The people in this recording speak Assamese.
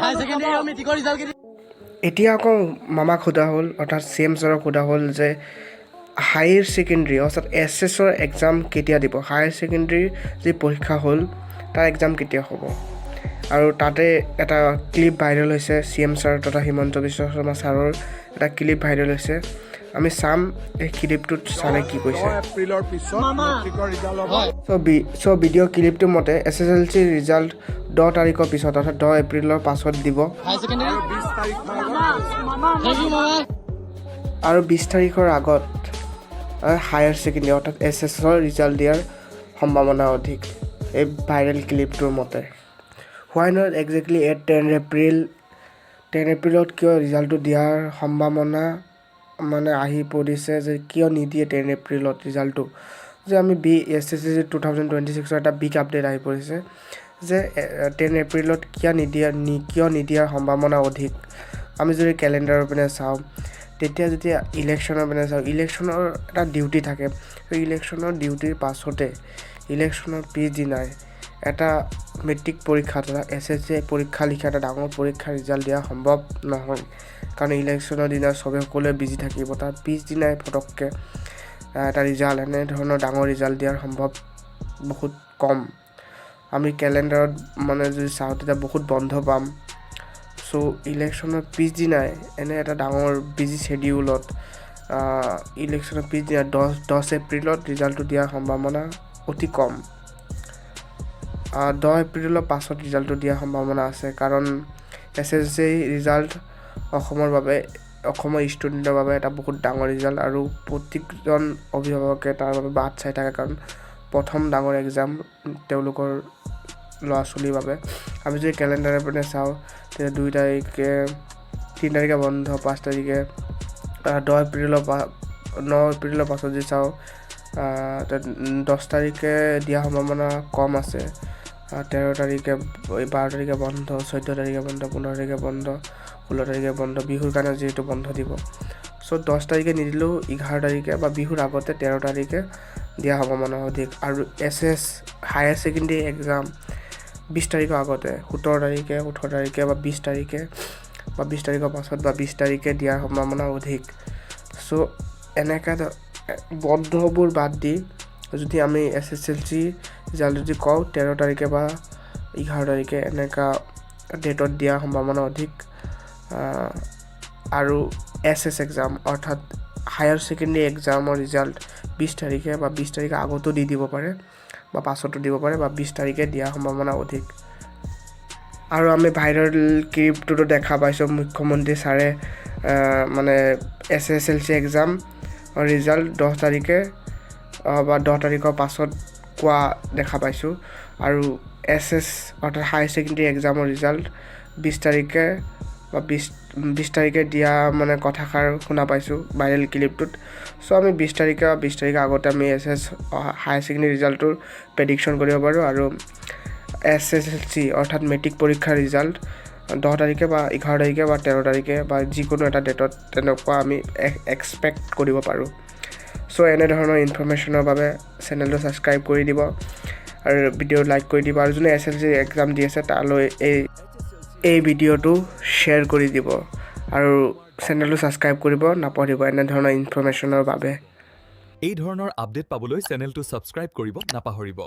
হায়াৰ ছেকেণ্ডেৰী আৰু মেট্ৰিকৰ ৰিজাল্ট কেতিয়া? এতিয়া আকৌ মামাক সোধা হ'ল, অৰ্থাৎ চি এম ছাৰক সোধা হ'ল যে হায়াৰ ছেকেণ্ডেৰী, অৰ্থাৎ এছ এছৰ এক্সাম কেতিয়া দিব, হায়াৰ ছেকেণ্ডেৰীৰ যি পৰীক্ষা হ'ল তাৰ এক্সাম কেতিয়া হ'ব। আৰু তাতে এটা ক্লিপ ভাইৰেল হৈছে, চি এম ছাৰ তথা হিমন্ত বিশ্ব শৰ্মা ছাৰৰ এটা ক্লিপ ভাইৰেল হৈছে। আমি চাম এই ক্লিপটোত ছাৰে কি কৈছে। 10 এপ্ৰিলৰ পিছত মেট্ৰিকৰ ৰিজাল্ট হ'ব। চ' ভিডিঅ' ক্লিপটোৰ মতে এছ এছ এল চিৰ ৰিজাল্ট 10 তাৰিখৰ পিছত, অৰ্থাৎ 10 এপ্ৰিলৰ পাছত দিব। হায়াৰ ছেকেণ্ডেৰী আৰু 20 তাৰিখ মানত। Thank U মামা। আৰু 20 তাৰিখৰ আগত হায়াৰ ছেকেণ্ডেৰী, অৰ্থাৎ এছ এছৰ ৰিজাল্ট দিয়াৰ সম্ভাৱনা অধিক এই ভাইৰেল ক্লিপটোৰ মতে। Why not exactly at 10 April? 10 এপ্ৰিলত কিয় ৰিজাল্টটো দিয়াৰ সম্ভাৱনা মানে আহি পৰিছে যে কিয় নিদিয়ে 10 এপ্ৰিলত ৰিজাল্টটো, যে আমি বি এছ এছ চি 2026ৰ এটা বিগ আপডেট আহি পৰিছে যে 10 এপ্ৰিলত কিয় নিদিয়া, কিয় নিদিয়াৰ সম্ভাৱনা অধিক। আমি যদি কেলেণ্ডাৰৰ পিনে চাওঁ, তেতিয়া যেতিয়া ইলেকশ্যনৰ পিনে চাওঁ, ইলেকশ্যনৰ এটা ডিউটি থাকে। সেই ইলেকশ্যনৰ ডিউটিৰ পাছতে, ইলেকশ্যনৰ পিছদিনাই এটা মেট্ৰিক পৰীক্ষা তথা এছ এছ চি পৰীক্ষা লিখা এটা ডাঙৰ পৰীক্ষাৰ ৰিজাল্ট দিয়া সম্ভৱ নহয়। কাৰণ ইলেকশ্যনৰ দিনা চবে সকলোৱে বিজি থাকিব। তাৰ পিছদিনাই ফটককৈ এটা ৰিজাল্ট, এনেধৰণৰ ডাঙৰ ৰিজাল্ট দিয়াৰ সম্ভৱ বহুত কম। আমি কেলেণ্ডাৰত মানে যদি চাওঁ, তেতিয়া বহুত বন্ধ পাম। চ' ইলেকশ্যনৰ পিছদিনাই এনে এটা ডাঙৰ বিজি শ্বেডিউলত ইলেকশ্যনৰ পিছদিনা 10 এপ্ৰিলত ৰিজাল্টটো দিয়াৰ সম্ভাৱনা অতি কম। 10 এপ্ৰিলৰ পাছত ৰিজাল্টটো দিয়াৰ সম্ভাৱনা আছে, কাৰণ এছ এছ চি ৰিজাল্ট অসমৰ বাবে, অসমৰ ষ্টুডেণ্টৰ বাবে এটা বহুত ডাঙৰ ৰিজাল্ট আৰু প্ৰত্যেকজন অভিভাৱকে তাৰ বাবে বাট চাই থাকে, কাৰণ প্ৰথম ডাঙৰ এক্সাম তেওঁলোকৰ ল'ৰা ছোৱালীৰ বাবে। আমি যদি কেলেণ্ডাৰৰ পিনে চাওঁ, তেতিয়া 2 তাৰিখে, 3 তাৰিখে বন্ধ, 5 তাৰিখে, 10 এপ্ৰিলৰ পা 9 এপ্ৰিলৰ পাছত যদি চাওঁ, 10 তাৰিখে দিয়াৰ সম্ভাৱনা কম আছে। 13 তাৰিখে, 12 তাৰিখে বন্ধ, 14 তাৰিখে বন্ধ, 15 তাৰিখে বন্ধ, 16 তাৰিখে বন্ধ, বিহুৰ কাৰণে যিহেতু বন্ধ দিব। চ' 10 তাৰিখে নিদিলেও 11 তাৰিখে বা বিহুৰ আগতে 13 তাৰিখে দিয়া সম্ভাৱনা অধিক। আৰু S S higher secondary exam 20 তাৰিখৰ আগতে, 17 তাৰিখে, 18 তাৰিখে বা 20 তাৰিখে বা 20 তাৰিখৰ পাছত বা 20 তাৰিখে দিয়াৰ সম্ভাৱনা অধিক। চ' এনেকৈ বন্ধবোৰ বাদ দি যদি আমি S S L C result যদি কওঁ, 13 তাৰিখে বা 11 তাৰিখে এনেকুৱা ডেটত দিয়াৰ সম্ভাৱনা অধিক। আৰু এছ এছ এক্সাম, অৰ্থাৎ হায়াৰ ছেকেণ্ডেৰী এক্সামৰ ৰিজাল্ট 20 তাৰিখে বা 20 তাৰিখৰ আগতো দি দিব পাৰে বা পাছতো দিব পাৰে বা 20 তাৰিখে দিয়াৰ সম্ভাৱনা অধিক। আৰু আমি ভাইৰেল ক্লিপটোতো দেখা পাইছোঁ, মুখ্যমন্ত্ৰী ছাৰে মানে S S L C exam result 10 তাৰিখে বা 10 তাৰিখৰ পাছত কোৱা দেখা পাইছোঁ। আৰু এছ এছ, অৰ্থাৎ হায়াৰ ছেকেণ্ডেৰী এক্সামৰ ৰিজাল্ট 20 তাৰিখে বা 20 তাৰিখে দিয়া মানে কথাষাৰ শুনা পাইছোঁ ভাইৰেল ক্লিপটোত। চ' আমি 20 তাৰিখে বা 20 তাৰিখৰ আগতে আমি এছ এছ হায়াৰ ছেকেণ্ডেৰী ৰিজাল্টটোৰ প্ৰেডিকশ্যন কৰিব পাৰোঁ। আৰু এছ এছ এল চি, অৰ্থাৎ মেট্ৰিক পৰীক্ষাৰ ৰিজাল্ট 10 তাৰিখে বা 11 তাৰিখে বা 13 তাৰিখে বা যিকোনো এটা ডেটত তেনেকুৱা আমি এক্সপেক্ট কৰিব পাৰোঁ। চ' এনেধৰণৰ ইনফৰ্মেশ্যনৰ বাবে চেনেলটো ছাবস্ক্ৰাইব কৰি দিব আৰু ভিডিঅ' লাইক কৰি দিব আৰু যোনে এছ এল চি এক্সাম দি আছে, তালৈ এই ভিডিঅ'টো শ্বেয়াৰ কৰি দিব আৰু চেনেলটো ছাবস্ক্ৰাইব কৰিব নাপাহৰিব এনেধৰণৰ ইনফৰ্মেশ্যনৰ বাবে। এই ধৰণৰ আপডেট পাবলৈ চেনেলটো ছাবস্ক্ৰাইব কৰিব নাপাহৰিব।